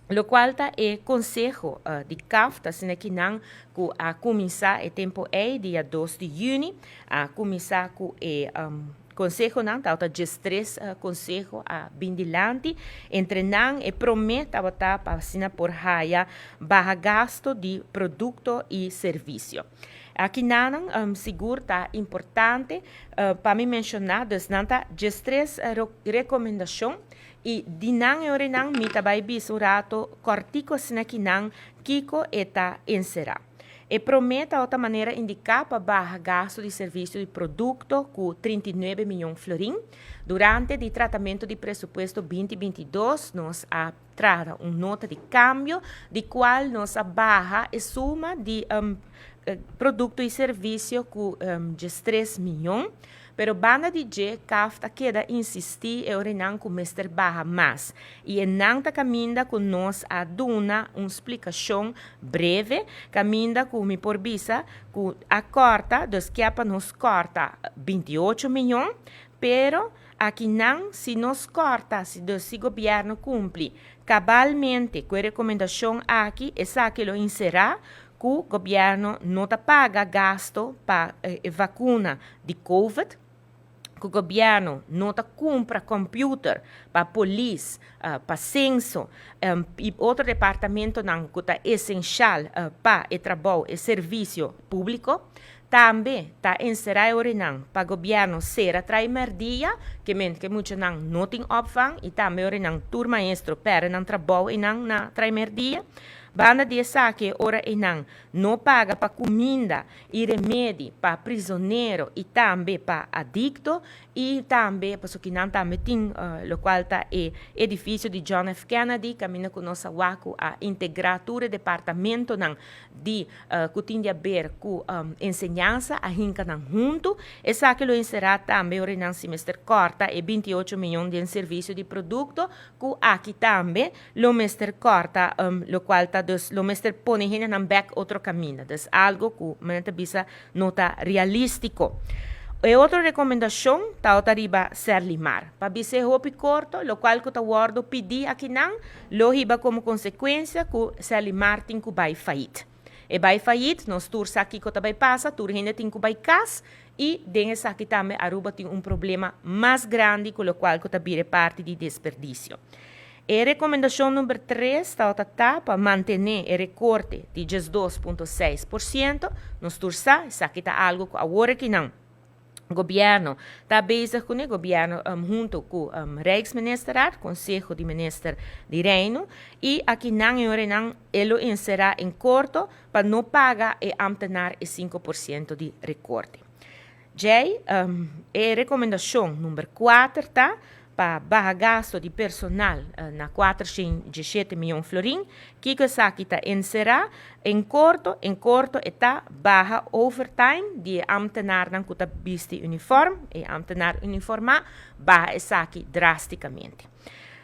Locual ta e conseho di CAFT, asina cu nan cu a cuminsa e tempo ey dia 2 di juni, a cuminsa cu e conseho nan, ta 13 conseho a bin dilanti, entre nan e prome ta pa asina por haya baha gasto di producto y servicio. Aki nan sigur ta importante pa mi menciona, dus nan ta 13 recomendacion y di nan e nan mi ta bay bisa un rato cortico asina cu nan kico e ta encera. E prome ta otro manera indica pa baha gasto di servicio di producto cu 39 miyon florin. Durante e tratamento di presupuesto 2022, nos a traha un nota di cambio, di cual nos a baha e suma di producto y servicio cu 3 miyon. Pero banda di dje, CAFT a keda insisti e ora cu mester baha mas. Y nan ta caminda cu nos a duna un splicacion breve, caminda cu mi por bisa, cu a corta, dus cu pa nos corta 28 miyon, pero aki nan, si nos corta, si, si gobierno cumpli cabalmente cu e recomendacion aki, esaki lo encera cu gobierno no ta paga gasto pa vacuna di COVID, cu gobierno no ta cumpra computer pa polis, pa censo y otro departamento nan cu ta esencial pa e trabou y servicio publico. Tambe ta encera pa gobierno cera Traimerdia, kiermen cu mucha nan no tin opvang y tambe nan tur maestro perde nan trabou y nan na Traimerdia. Banda di esaki, ora e nan no paga pa cuminda y remedi pa prisonero y tambe pa adicto y tambe pa cu nan tambe tin locual ta e edificio di John F. Kennedy, caminda cu nos a integra tur departamento nan di cu tin di haber cu enseñansa a hinca nan hunto. Esaki lo encera tambe ora nan si mester corta e 28 miyon di servicio di producto, cu aki tambe lo mester corta, locual ta dus lo mester pone hende nan back otro caminda. Dus algo cu mi ta bisa no ta realistico. E otro recomendacion ta riba Serlimar. Pa bisa hopi corto, locual cu ta wordo pidi aki nan, lo hiba como consecuencia cu Serlimar tin cu bay failliet. E bay failliet, nos tur sa kico ta bay pasa, tur hende tin cu bay cas y den esaki tambe Aruba tin un problema mas grandi, cu locual cu ta bira parti di desperdicio. E recomendacion number 3 ta pa mantene e recorte di 2,6%. Nos tur sa, esaki ta algo cu awor aki nan gobierno ta bezig cu e gobierno hunto cu Rijksministerraad, Conseho di Minister di Reino, y aki nan nan e lo encera en corto pa no paga e ambtenaar e 5% di recorte. J, e recomendacion number 4 ta pa baha gasto di personal na 417 miyon florin, cu esaki ta encera en corto ta baha overtime di ambtenaar nan cu ta bisti uniform, e ambtenaar uniforma, baha esaki drasticamente.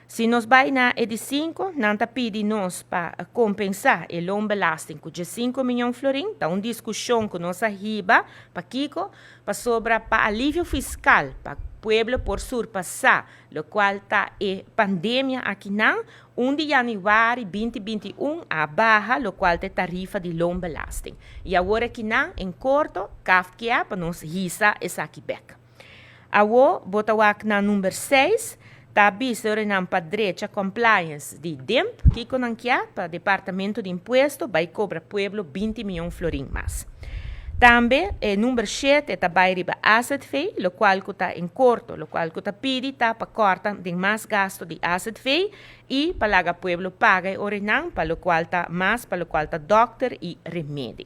Si nos bay na e di 5, nan ta pidi nos pa compensa e loonbelasting cu 5 miyon florin, ta un discusion cu nos a hiba, pa kico, pa sobra pa alivio fiscal, pa pueblo por surpasa, locual ta e pandemia aki nan, 1 di januari 2021 a baha locual ta tarifa di loonbelasting. Y awor aki nan, en corto, CAFT kier pa nos hisa esaki back. Awor, bo ta wak na number 6, ta bisa nan pa drecha compliance di DIMP, kico nan kier pa Departamento di Impuesto bay cobra pueblo 20 miyon florin mas. Tambe, number 7 ta bay riba AZV, locual cu ta en corto, locual cu ta pidi ta pa corta di mas gasto di AZV y pa laga pueblo paga ora nan, pa locual ta mas, pa locual ta dokter y remedi.